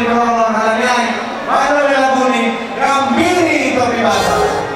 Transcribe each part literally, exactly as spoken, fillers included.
Rono Halaniai, Mano Melabuni, Gambiri Topi Basah.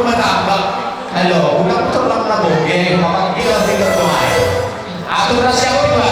Matambak. Halo, udah betul lang na bogey, mapagkila sila tumayo. Ato na siya ko iba.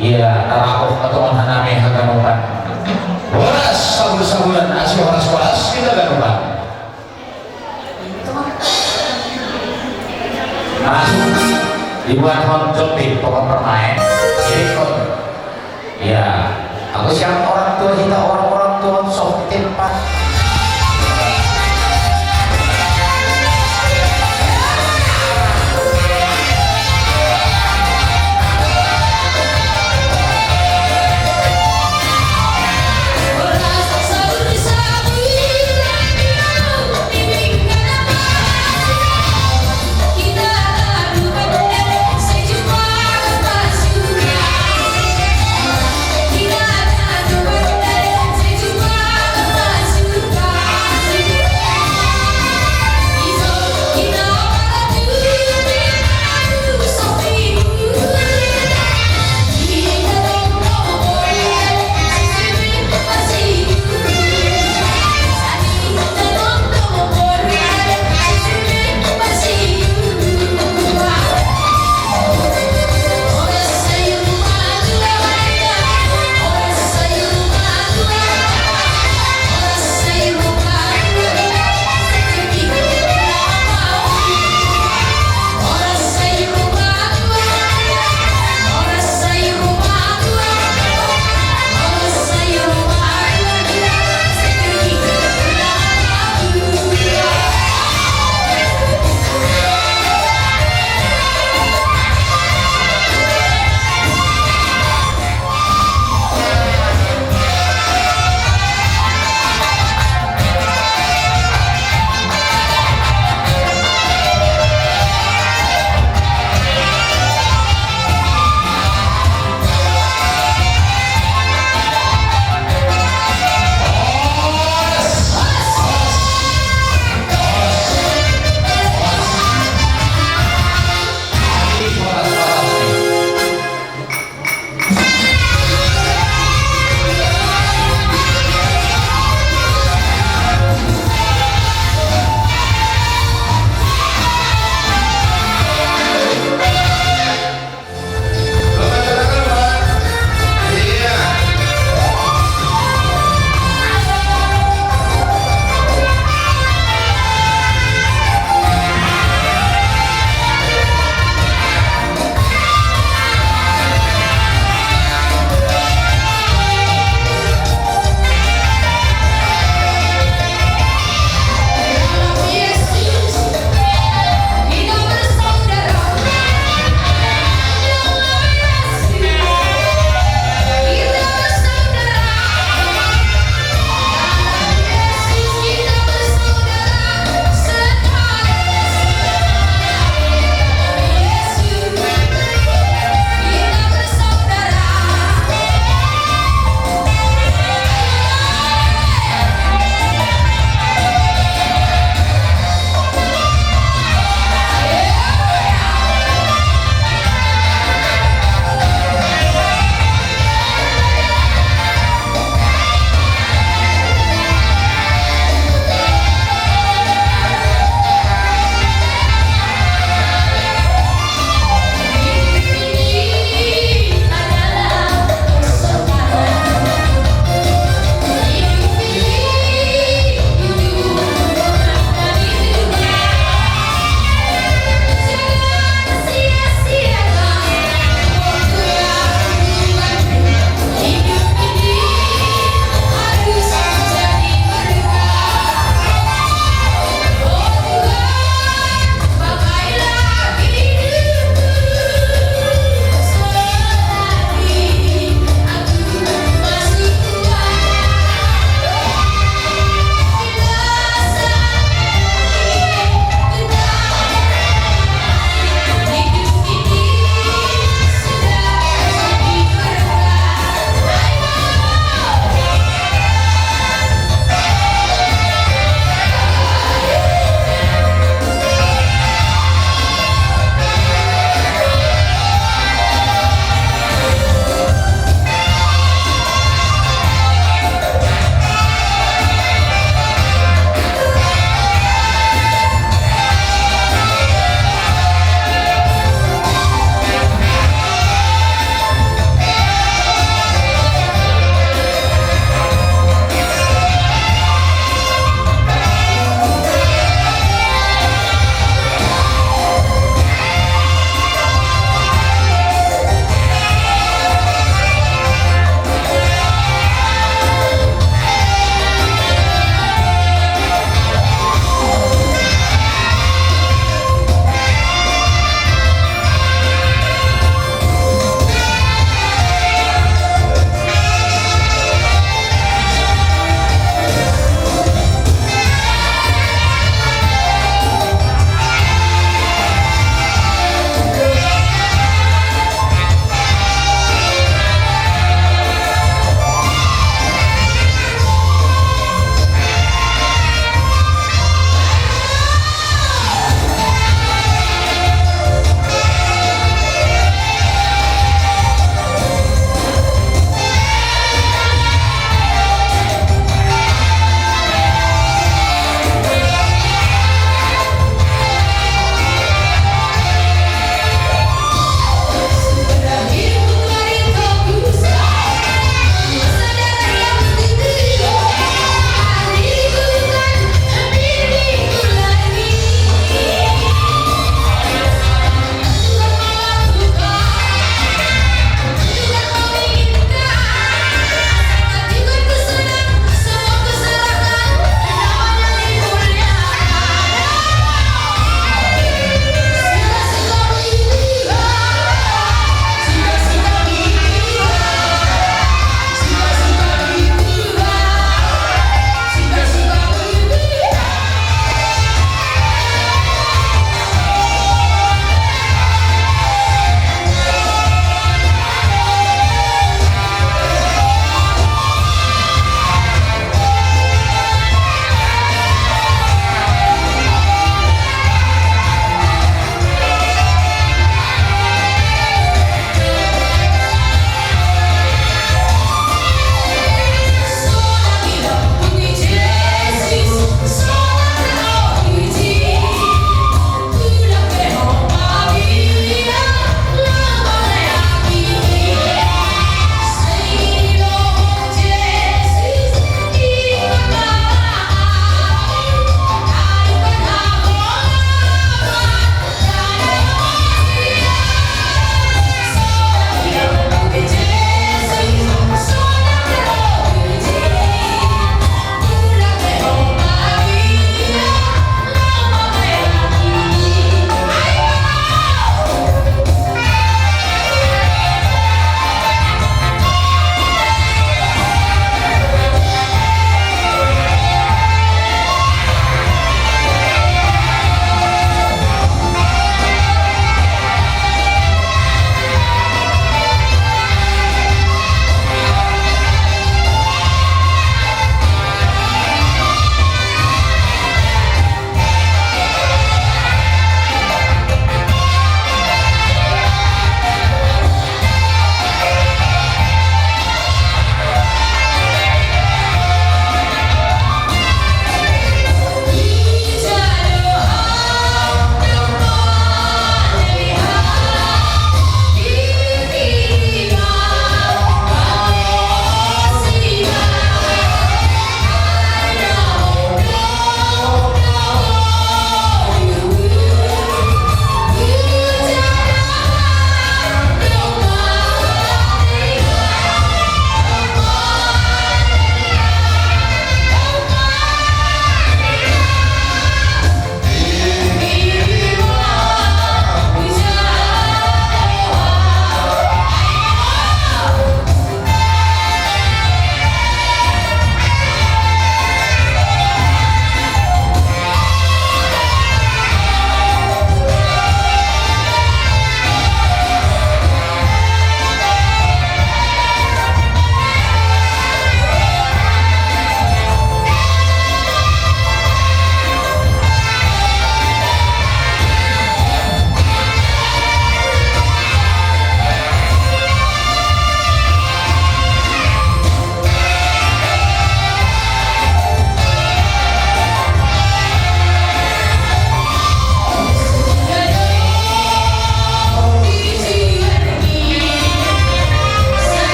Iya, tarapok na tuman hanami haganupan. Waras, sabul-sabulan, asyo waras-waras, kita ganupan. Masuk dibuat honjok di pokok permain. Jadi kon. Ya, aku siap orang tua kita, orang-orang tua sok tempat.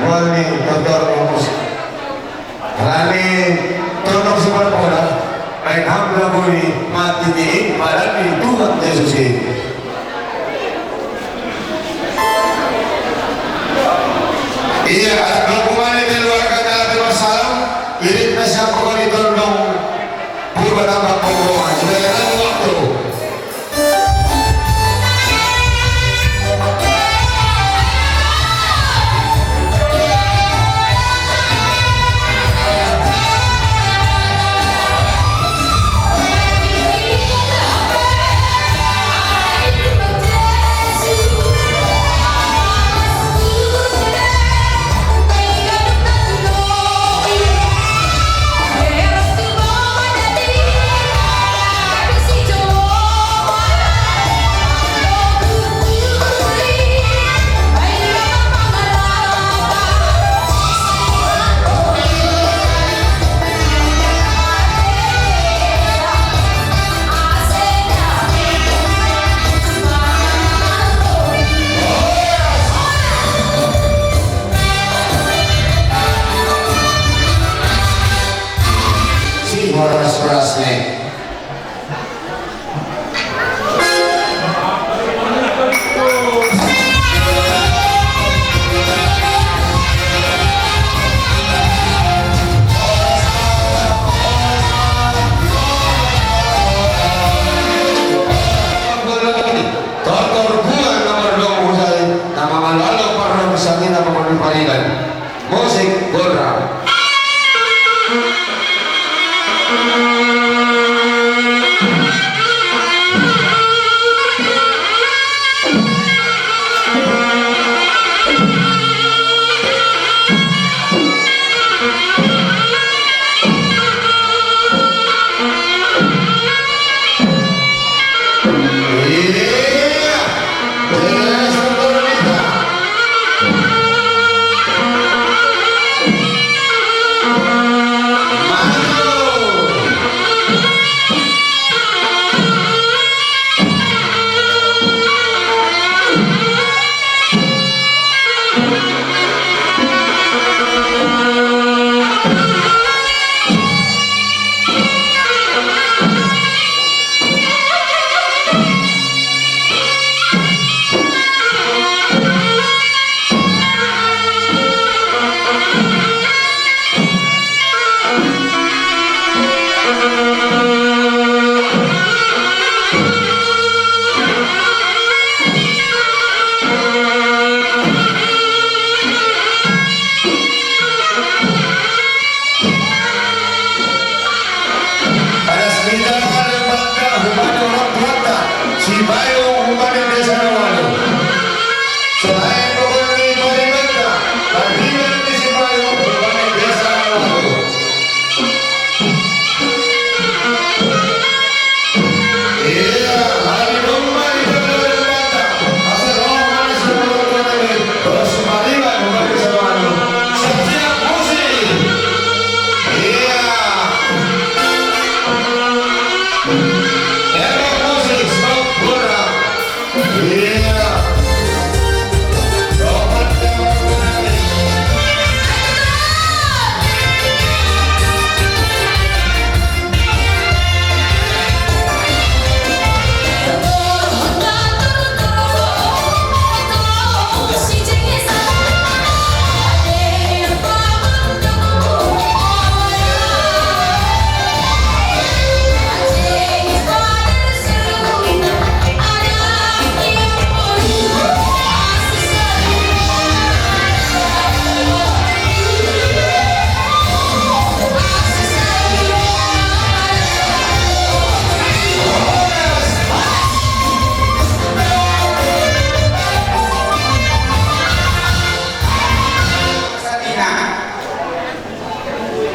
Wani doktor Mus. Rani tolong si bola. Main hamba buni mati di badan di Tuhan Yesus ini. Iya, kalau kemana keluarga dalam masalah, ini saya pokoknya tolong purba tambah pokok. Sudah ada waktu. Si horas-horas nih. Tortor bulan nomor dua puluh satu, nama malalo parang sakit apa pun parigan. Musik Gora. Pada sembilan ada bangka humano orang tuata, si Bayu humano desa Nawalu. Selain pokoknya pada bangka, panggilan di si Bayu humano desa Nawalu.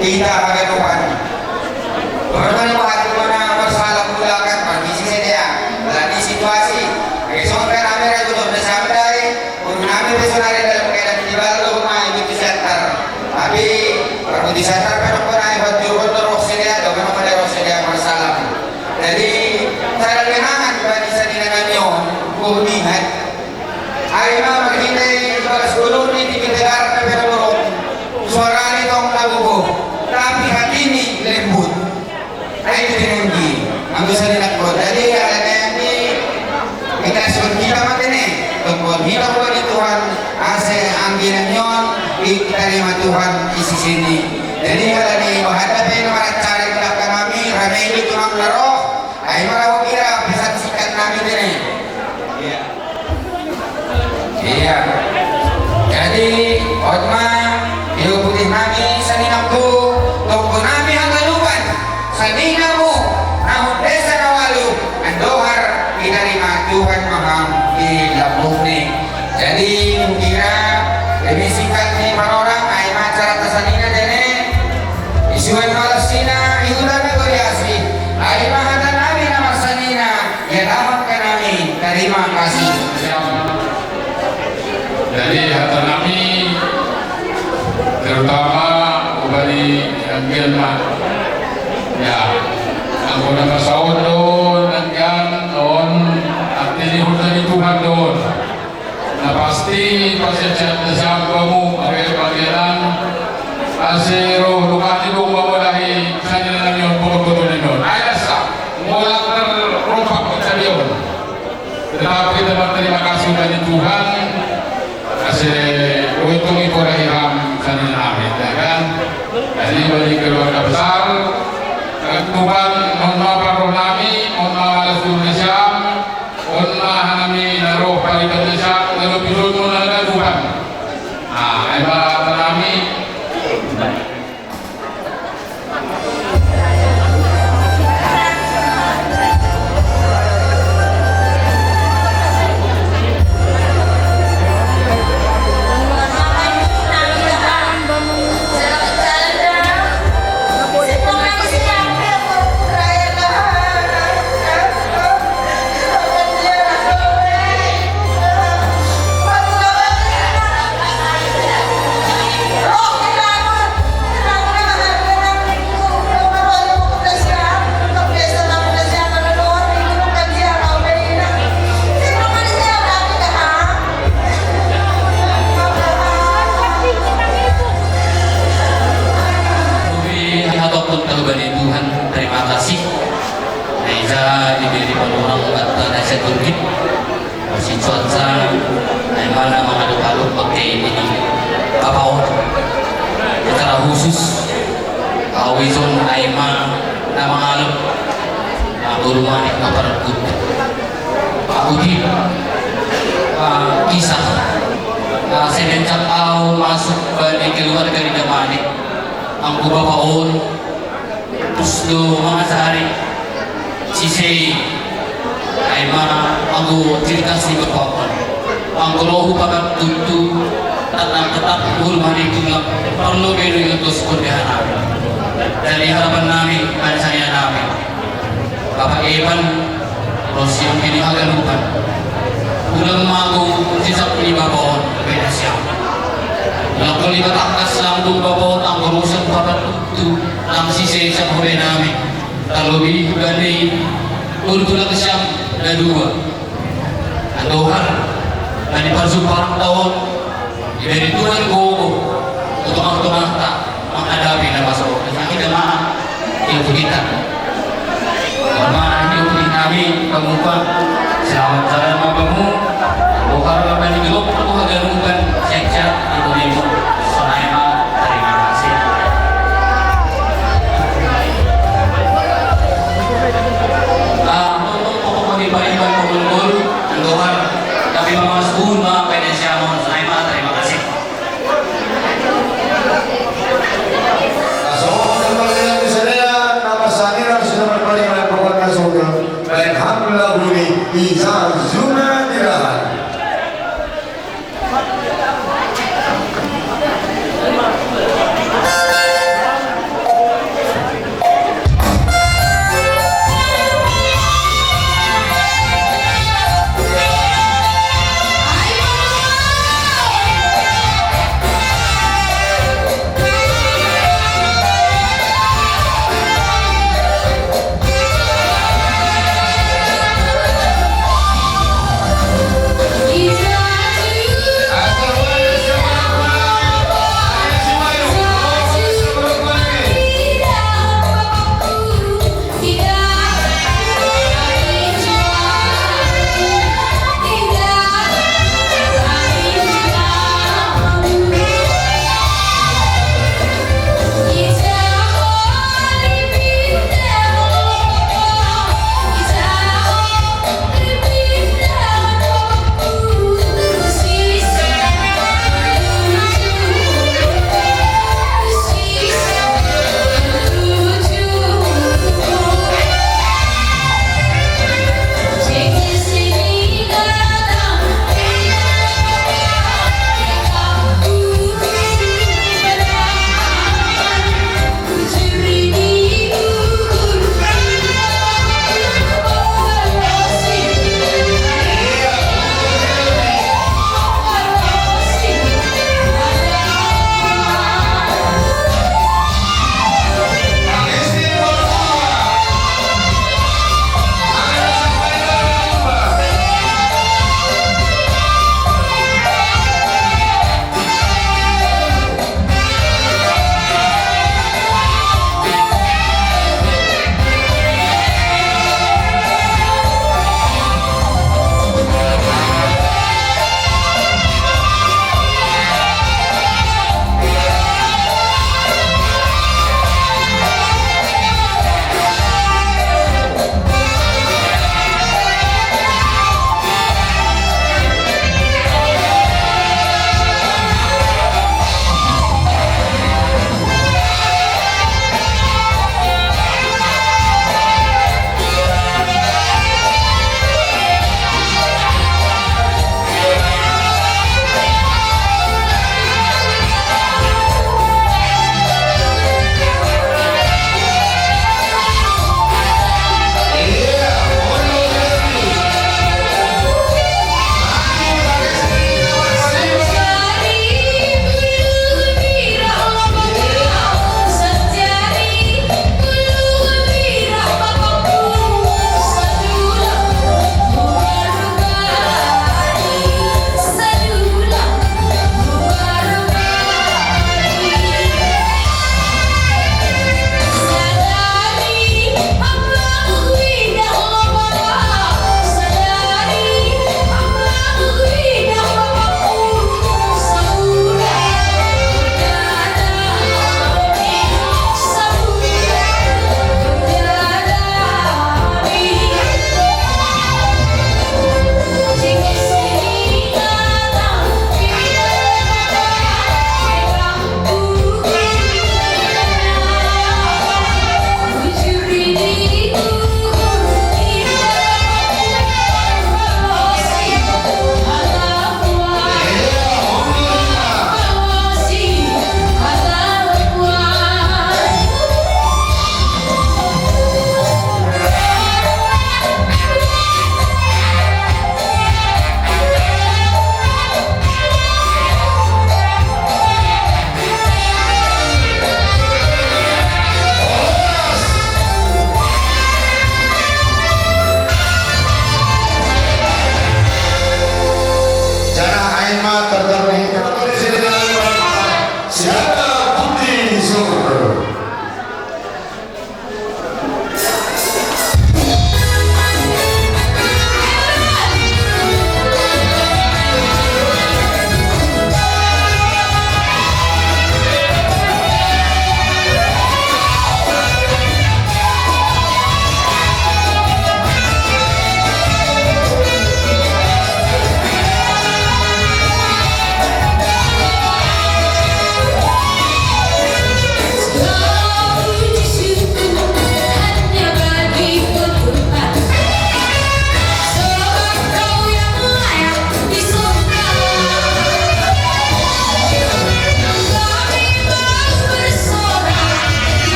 Kita bagai Tuhan. Bermanfaat mana masalah pula kan bagi saya dia. Lagi situasi. Besok kan ambil itu sudah sampai. Untuk kami besok hari dalam keadaan di bawah rumah itu center. Tapi kalau di center kan aku naik baju kotor waktu dia, kalau memang ada waktu dia masalah. Jadi saya lagi hangat bagi saya di dalam nyon. Kuningat. Hari mau kita balas dulu nih di kita. Tarima Tuhan isi sini. Jadi, kada di bahada pe na marancari dak kanami, ramai di tulang na roh. Ai marahu kira pesan singkat nami tene. Iya. Iya. Jadi, otma, iyo putih nami, saninam tu, tongko nami hatalupan. Sanina mu, nahun desa na walu, andohar, itarima Tuhan maham di lambung ni. Jadi, kukira, demi singkat ni parorang, ai ma acara tasanina dene, isuan malas sina, iulan na goliasi, ai ma hata nami na marsanina, ia dapat kanami, tarima kasih. Jadi, hata nami, terutama ubali anggian ma. Ya, anggo na pasaon do on anggian on, artini hurta ni Tuhan do on. Na pasti, pasti siap-siap bamu, abe bagianan, ase roh lukani dong bamu dahi, sani na nami on pokok betul ni on. Ai dasa, mulak terrompak kita dia on. Tetap kita berterima kasih bagi Tuhan, ase untung iko rahirang sani nami, ya kan? Jadi bagi keluarga besar, Tuhan, mohon maaf roh nami, mohon maaf alas Indonesia, mohon maaf nami na roh pariban Indonesia, lalu pidul mohon ada Tuhan. Nah, hebat nami. Ataupun kalau bani Tuhan, terima kasih. Nah, iza diberi penuh orang kata nasihat turkit. Masih cuaca, ai ma na mangadop-adop pakai ini, bapaon. Secara khusus, au ison ai ma na mangalap, ah, boru Manik na parkut. Aku di, ah, kisah, ah, semenjak au masuk bani keluarga ni Manik, angku bapaon, Terus do mangajari sise, ai ma anggo cerita seni berpapan. Anggo rohu pakat tutu, tatap-tatap guru mani tulang, perlu bedo ingat dos pun behanami. Jadi harapan nami, dan saya nami. Bapak Evan, Rosian kini haganupan. Ulang mago sisap ni bapaon beda siap. Lakon ni batangkas lambung bapaon anggo rusak bapak tu nang sise siap hobe nami. Terlebih bani urtulang siap da dua. Andohar, bani parsumparang taon. Iberi Tuhan gogo tu tongah-tongahta manghadapi na maso. Sakit jamaah, iyo tu kita. Jamaah iyo tu kami, pamuka. Selamat jalan ma bamu. Bokar bani gelok tu haganupan, sehat-sehat, ibu-ibu. Sonai ma, terima kasih. Ah, untuk pokok bagi bani bani pokok guru, andohar, tapi mamas un ma, pene siamon, sonai ma, terima kasih. Alhamdulillah, bisa dia, nama sanira sudah berbalik pada pokok nasional. Baik, alhamdulillah, buni, bisa zona dirahan.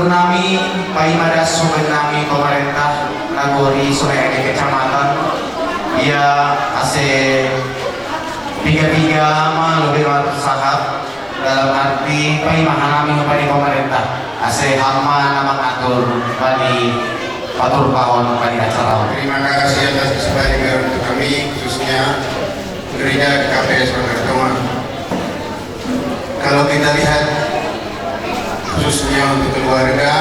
Nami, paima dassuben nami pemerintah nagori Sungai Ade Kecamatan, ia ase piga-piga ma lebih marsahat dalam arti paima hanami kepada pemerintah ase hamma na mengatur bani paturpaon bani acara. Terima kasih atas kesempatan yang diberikan untuk kami, khususnya gereja K P S Bantar Gebang. Kalau kita lihat khususnya untuk keluarga,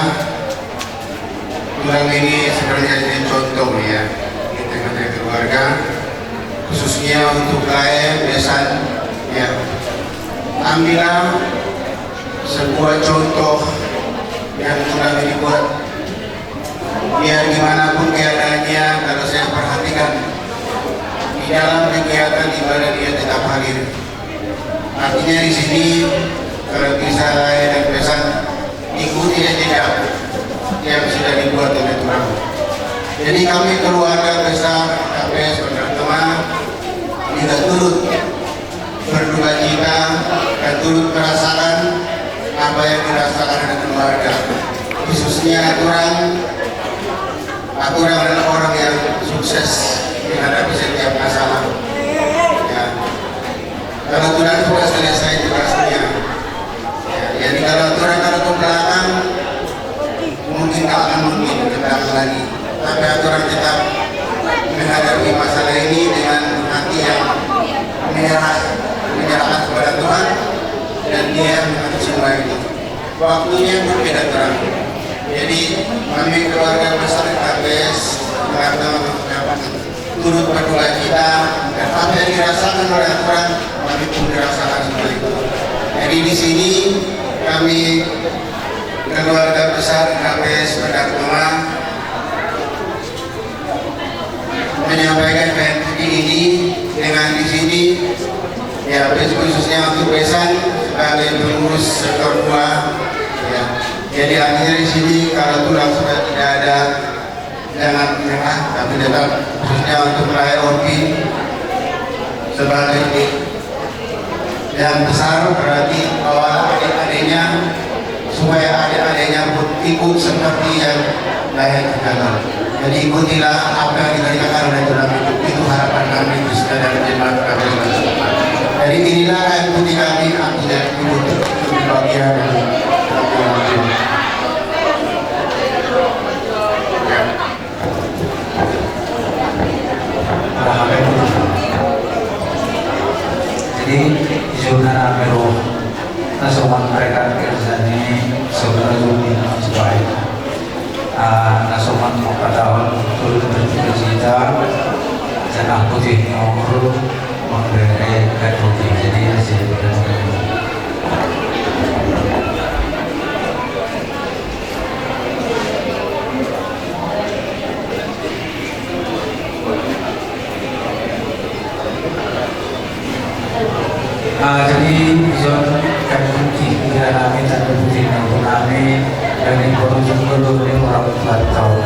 tulang ini sebenarnya jadi contoh ya di tengah-tengah keluarga, khususnya untuk lae besan ya. Ambillah sebuah contoh yang tulang ini buat. Biar gimana pun keadaannya, kalau saya perhatikan di dalam kegiatan ibadah dia tetap hadir. Artinya di sini kalau bisa lae dan besan ikuti jejak yang sudah dibuat oleh tulang. Jadi kami keluarga besar K P S Bantar Gebang juga turut berduka cita dan turut merasakan apa yang dirasakan oleh keluarga, khususnya tulang. Tulang adalah orang yang sukses menghadapi setiap masalah. Ya. Kalau tulang sudah selesai tugasnya, ya, jadi kalau tulang kalau ke belakang, mungkin nggak akan mungkin ke belakang lagi. Tapi tulang tetap menghadapi masalah ini dengan hati yang menyerah, menyerahkan kepada Tuhan, dan Dia yang mengatasi semua itu. Waktunya berbeda, tulang. Jadi kami keluarga besar K P S Jakarta mengucapkan turut berduka cita dan apa yang dirasakan oleh tulang, kami pun dirasakan seperti itu. Jadi di sini kami keluarga besar K P S Bantar Gebang menyampaikan kain putih ini dengan di sini, ya, khususnya untuk besan sebagai pengurus sektor dua, ya. Jadi artinya di sini kalau tulang sudah tidak ada, jangan menyerah, tapi tetap khususnya untuk Rai Orpi sebagai yang besar, berarti bahwa adik-adiknya, supaya adik-adiknya pun ikut seperti yang lain kerjakan. Jadi ikutilah apa yang dikerjakan oleh tulang itu. Itu harapan kami di sekalian jemaat kami. Jadi inilah yang putih kami, artinya ikut bagian dari Jadi, zona na meron na soman mereka kerjanya sebenarnya lebih baik. Ah, na soman mau katakan turut bercita-cita, janah putih nomor memberi kado. Jadi, hasil Ah, jadi, John, kan kunci pikiran kami, tanda kunci nangku kami, dan di Borong Jumbo dulu ini orang empat tahun.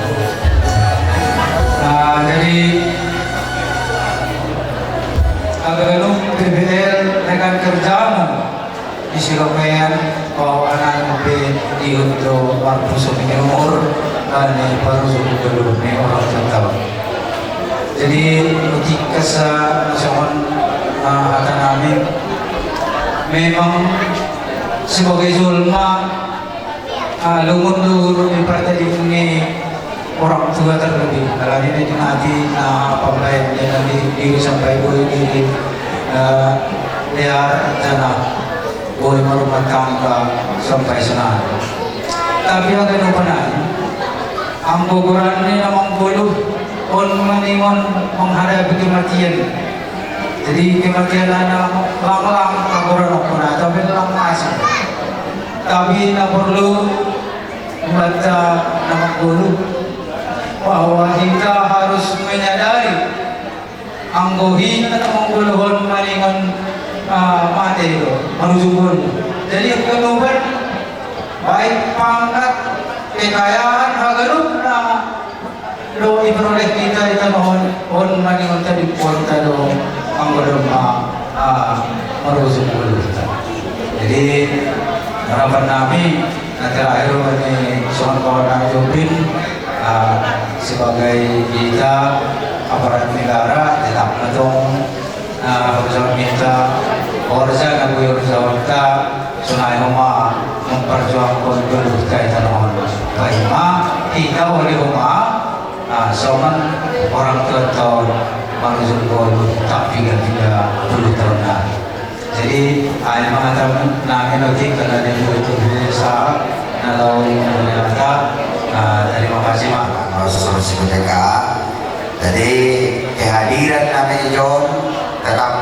Ah, jadi, agak anu, P B L rekan kerjamu. Di silopean, kawanan pe di undo marpuso ni umur, ani paruso ni belum ni orang tetap. Jadi, ketika sa-, sohon, ah, kata kami, memang sebagai zulma, ah, lungun dulu di partai di ini orang tua terlebih. Kalau ini nanti, nah, apa yang dia nanti diri sampai dulu di, di, eh, liar tanah. Boy marumah tangga sampai senang. Tapi ang ganun pa na, ang guguran ni namang bulu, on maningon menghadapi kematian. Jadi kematian na lang-lang kaguran ako na, tapi lang asal. Tapi na perlu mata namang bulu bahwa kita harus menyadari Anggo hita na manggoluhon maningon, ah, mate do, marujung gol. Jadi, haganupan, baik pangkat, kekayaan, haganup na do iperoleh hita, hita mohon, on maningon tadi puan ta do, anggo domma, ah, marujung gol. Jadi, harapan nami, Nah, terakhir ini soal kawan Jupin, ah, sebagai kita aparat negara, tetap betul, ah, bersama kita, warga dan wirausaha kita, sunai homa memperjuangkan dulu kaitan hon. Baik, ma, kita oleh homa, ah, soman orang tua tahun, baru jempol, tak tiga tiga puluh tahun dah. Jadi, ai mangata nami no ti kada ni itu sa na lau ni mangata, ah, terima kasih, Mak. Terima kasih, Mak. Jadi, kehadiran nami John tetap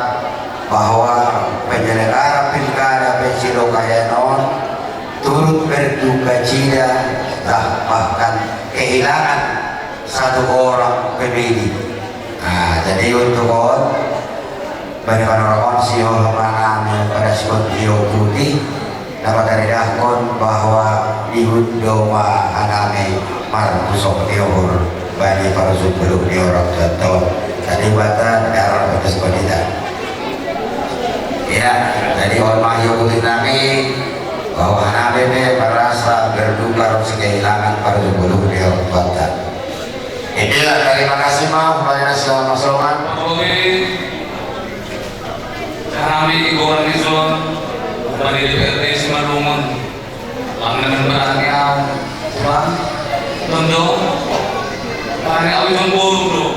bahwa penyelenggara pilkada Pecilokayanon turut berduka cita, dah bahkan kehilangan satu orang pemilih. Nah, jadi untuk on, bani panorong on sio mangan pada sikon tio putih, dapat taridahkon bahwa dihundo ma hanami marpusok ni uhur bani parusuk beluk ni orang tua. Jadi bata darah batas kondita. Ya, jadi on ma tio putih nami, bahwa hanami pe merasa berduka ro si kehilangan parusuk beluk ni orang tua. Itulah, terima kasih, Mak. Banyak selamat soman. Oke. Kami Ibu Garnison, Bupati D P R D Simalungun, Bang Nemen Berani Au, Bang, Tondo, Berani Au yang buruk tuh.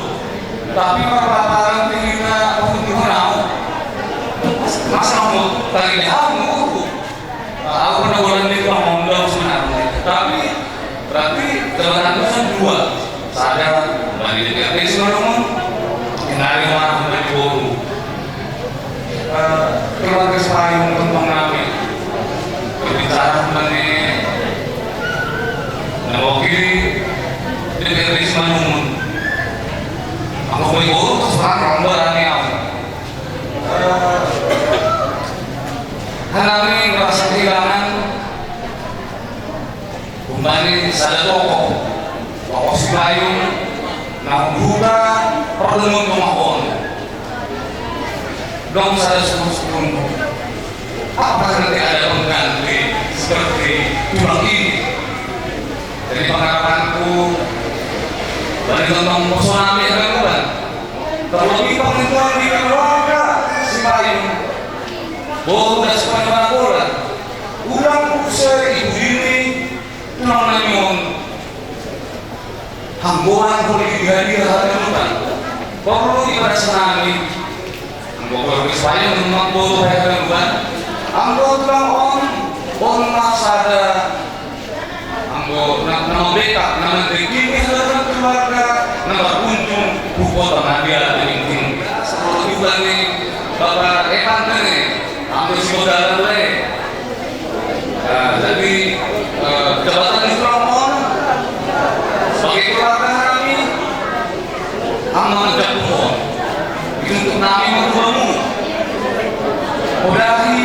Tapi perpaparan tingginya, aku tuh mau. Masa mau tadi dia mau? Aku pernah bulan di Bang Mondo sebenarnya. Tapi berarti jabatan itu kan dua. Sada bani D P R D Simalungun, yang lain mah bani Boru. Eh, keluarga Sipayung pun mengalami berbicara mengenai mewakili D P R D Simalungun. Aku bani Boru terus terang orang berani aku. Eh, hanami merasa kehilangan umpani sada tokoh, tokoh Sipayung, nang buka pertemuan pemahon. Dong sada sukun-sukun. Apakah nanti ada pengganti seperti tulang ini? Jadi pengharapanku, bani tontong personami ada bukan? Terlebih pengintuan di keluarga Sipayung. Boru das panjang bola. Ulang usai ibu ini, tulang nanyong. Hanggoran holi di hadiah hadalutan. Perlu ibadah senami. Anggo boru Sipayung memang boru hadalutan. Anggo tulang on, on masada. Anggo na, na mambekak, na mandekini halaman keluarga, na markunjung, huko tangadia, tingting. Sepuluh juga nih, Bapak Evan nih, anggo si modal nih. Nah, jadi, eh, jabatan di Promon, sebagai keluarga kami, Ama manjak umon, dituntut nami matuamu. Podahi,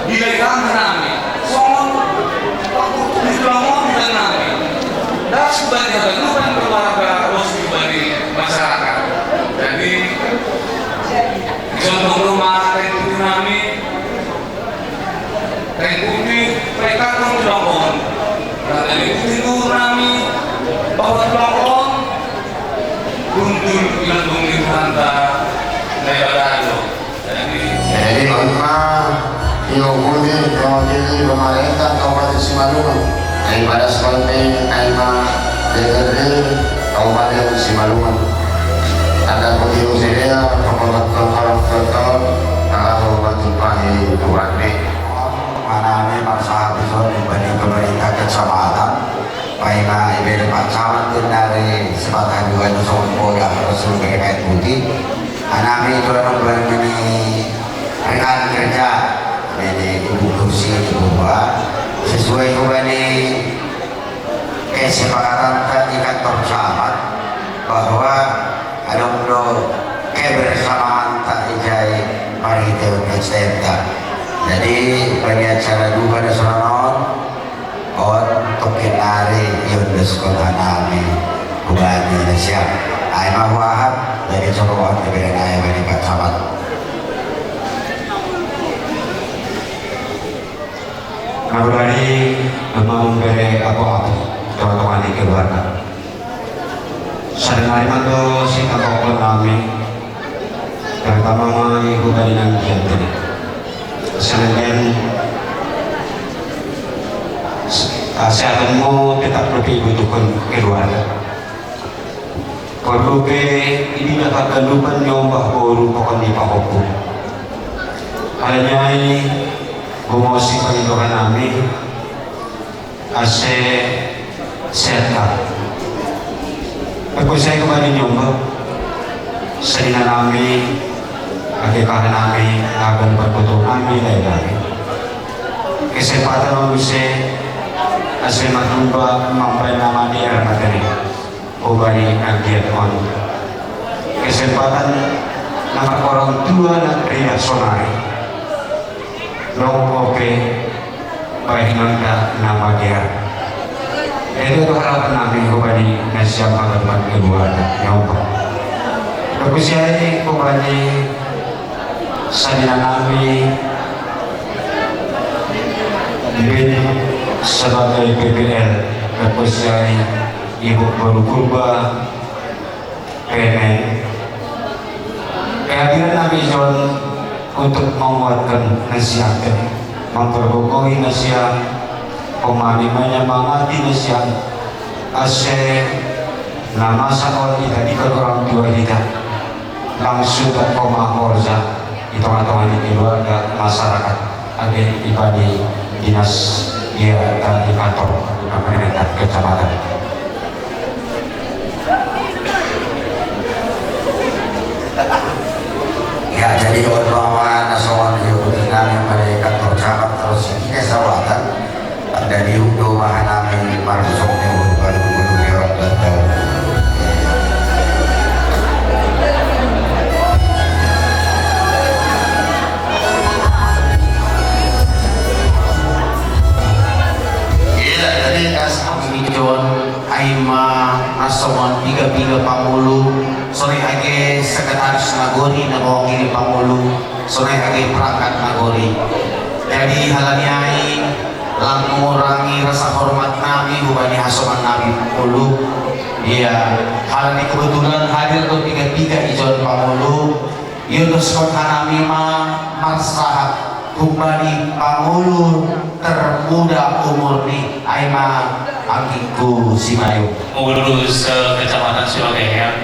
dilai kami nami, songon pakutuk di tulang on dan nami. Das bani haganupan keluarga, ros bani masyarakat. Jadi, di contoh rumah, kayak nami, Kain putih, pekakon tulang on. Karena diikuti guru nami, bahwa tulang on, runtul ilang bumi Tuhanta, na ibadah do. Jadi, jadi, on ma, tio putih, mewakili pemerintah Kabupaten Simalungun. Na ibadah seperti, na ima, D P R D, Kabupaten Simalungun. Tanda putih usia, pengorban orang tua, kalau batu pahi, Tuhan. Manami marsahabat ison, bani pemerintah kecamatan, paima ibere Pak Camat, tindari sepat haduan song poda harus bere kain putih. Anami itu anu bani rekan kerja, ini Ibu Kursi, Ibu Ba, sesuai hubani kesepakatan tadi kantor camat bahwa adong do kebersamaan tak ijai marhite S T M ta. Jadi bagi acara duka da sonon on, on tokin nari iondos kota nami hubani na siap. Ai ma huahap, jadi coba on keberenai bagi Pak Camat. Nagudari memang memberi apa-apa contoh di keluarga. Sadanari mando si tampakon nami, terutama ma ibu balinan kian tadi. Sebagian asehatanmu tetap lebih butuhkan keluarga. Perlu pe ini dapat kalupan nyombah boru pokon di pahopu. Alanyai gumosi pangidohan nami ase sehat ka. Aku saya kembali nyombah. Sadina nami ake kahan nami akan berbutuh nami lai nami. Kesempatan manusia ase matumba mampai nama di era materi. Ubani anggiat on kesempatan nama orang tua na rida sonari. Long ope baik nonda nama dia. Jadi itu harapan nami ubani nasiam harapan keluarga nyoba. Kepusiai ubani sadina nami bin sebagai P P L. Kepusiai Ibu Guru Purba Pemen. Kehadiran Nabi John untuk menguatkan nasihat, memperkokohi nasihat, pemahami menyemangati nasihat, ase na masa on ita di orang tua kita langsung terkoma orza di tengah-tengah di keluarga masyarakat. Ade ibadi dinas dia di kantor pemerintah kecamatan. Ya, jadi kawan-kawan, nasoan juga pentingnya yang pada kantor camat terus ini sawatan. Ada di Udo Mahanami Marusok yang baru guru yang datang. Iya, jadi kas John Aima nasongon piga-piga pangulu, sonai age sekretaris nagori na mewakili pangulu, sonai age perangkat nagori. Jadi halani ai lang mengurangi rasa hormat nami hubani hasongan nami pangulu. Iya, halani kebetulan hadir do piga-piga ijon pangulu. Iotoskon hanami ma marsahat humbani pangulu termuda umur ni ai ma anggingku si Mayu. Pangulu se-Kecamatan Silogehean,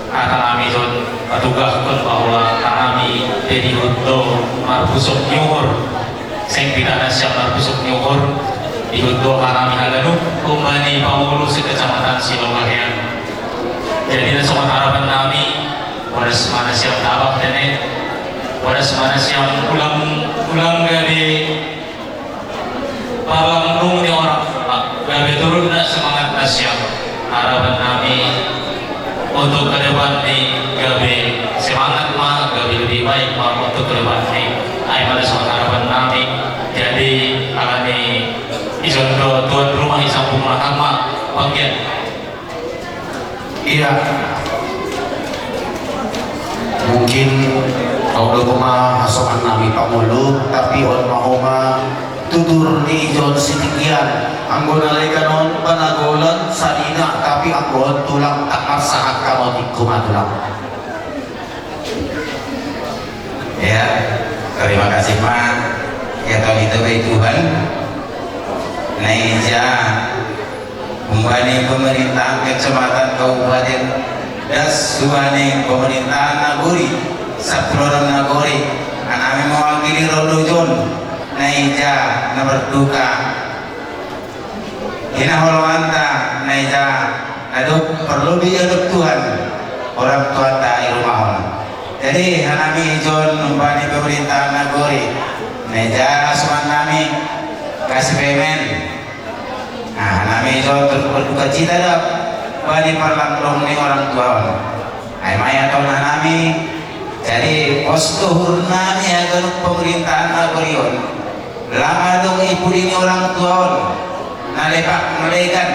ata nami jon patugahkon bahwa hanami pe dihut do marpusok ni uhur. Seng pitah nasiam marpusok ni uhur, dihut do hanami haganup humbani pangulu se-Kecamatan Silogehean. Jadi na songon harapan nami, Podas ma nasiam tabak tene, podas ma nasiam ulang, ulang gabe palang dung ni orang, gabe turun na semangat nasiam. Harapan nami untuk ke depan ni gabe semangat ma, gabe lebih baik ma untuk ke depan ni. Ai ma na songon harapan nami. Jadi alani ison do tuan rumah i sambung ma hama panggian. Iya. Mungkin kau do ma hasongan nami pangulu, tapi on ma homa tutur ni ijon sitingkian. Anggo na legan on panagolan sadina, tapi anggo on tulang tak marsahat kamotingku ma tulang. Ya, terima kasih ma. Ya, kami itu baik Tuhan. Naija humbani pemerintahan kecamatan kabupaten das humbani pemerintahan nagori saploron nagori anami mewakili rodojon naija na berduka hinaholongan ta naija na dob perlu diadop Tuhan orang tuanta i rumahon. Jadi hanami ijon humbani pemerintahan nagori naija asuman nami kasih pemen. Nah, nami jo turut berduka cita do bani parlangdong ni orang tua on. Ai ma ia tong na nami, jadi pos do uhur nami haganup pemerintahan nagori on. Lang adong i pudi ni orang tua on na lepak melegan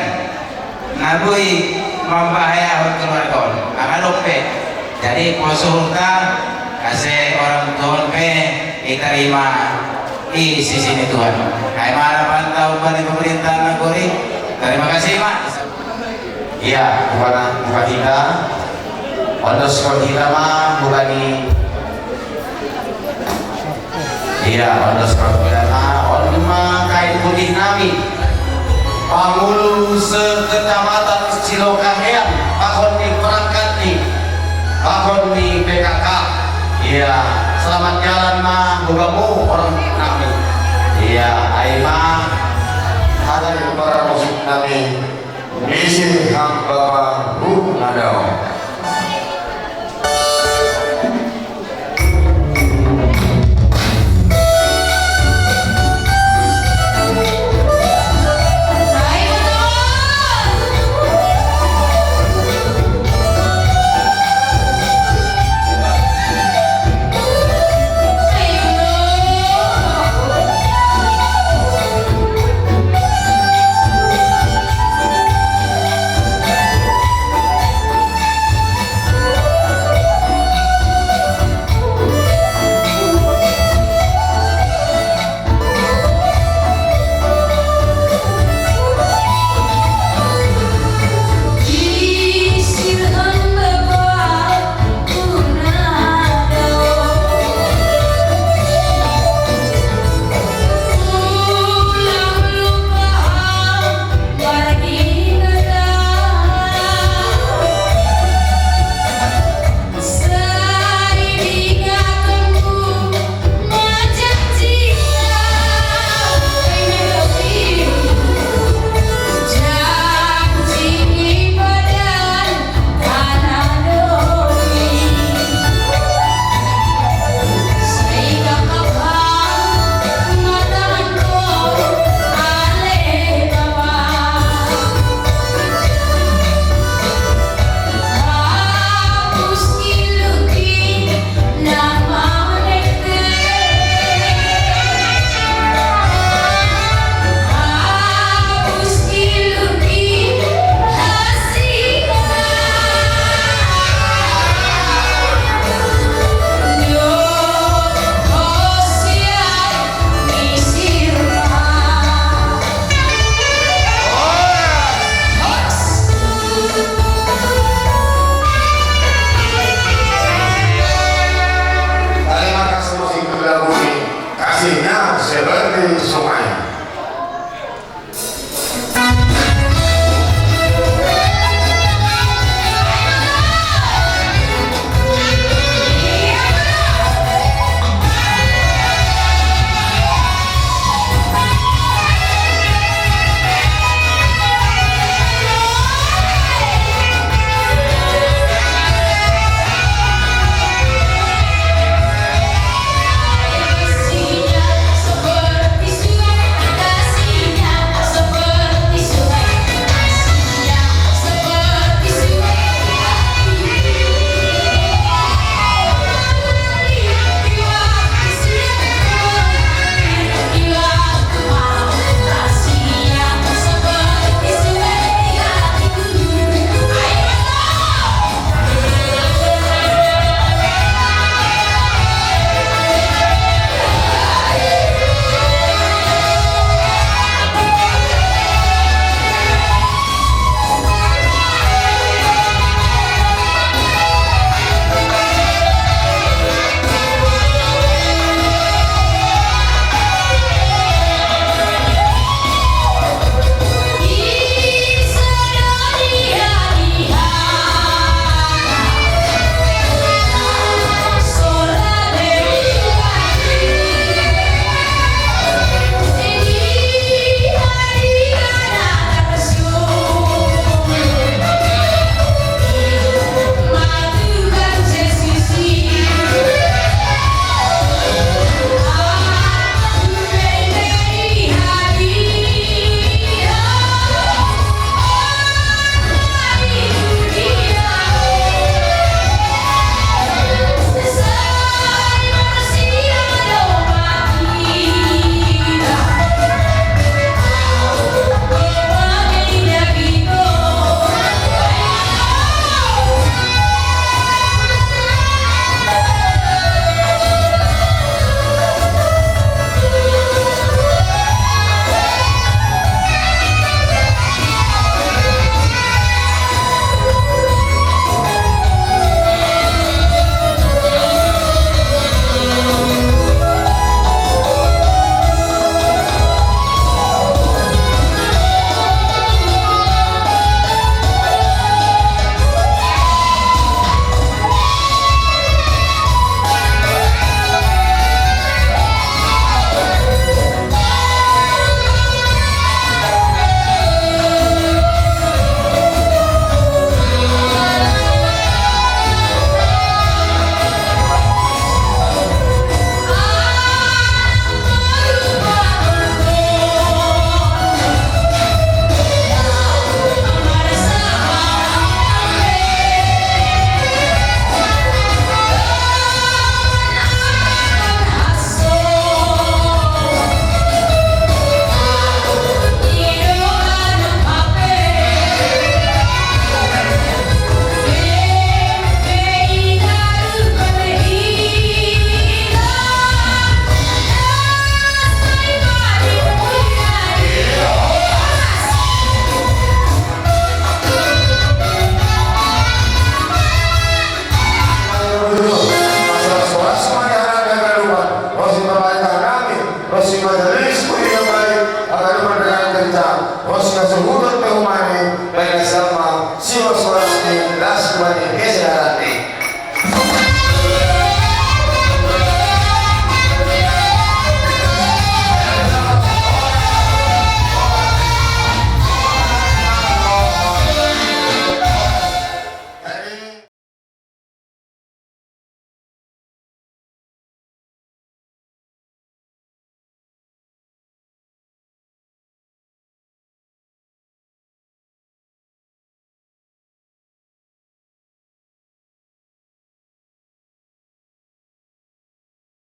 na boi mambahayahon keluarga on. Lang adong pe. Jadi pos uhurta ase orang tua on pe ditarima i sisi ni Tuhan. Ai ma Tahu bani pemerintahan nagori. Terima kasih, Mak. Iya, bukan bukan kita. Ondos kalau kita mah bukan di. Iya, ondos kalau kita mah on mah kain putih nami. Pangulu sekecamatan Cilokahean, pakon di perangkat nih. Pakon di P K K. Iya, selamat jalan mah bukamu orang nami. Iya, ai mah ada yang para musik nami. Misi hamba mah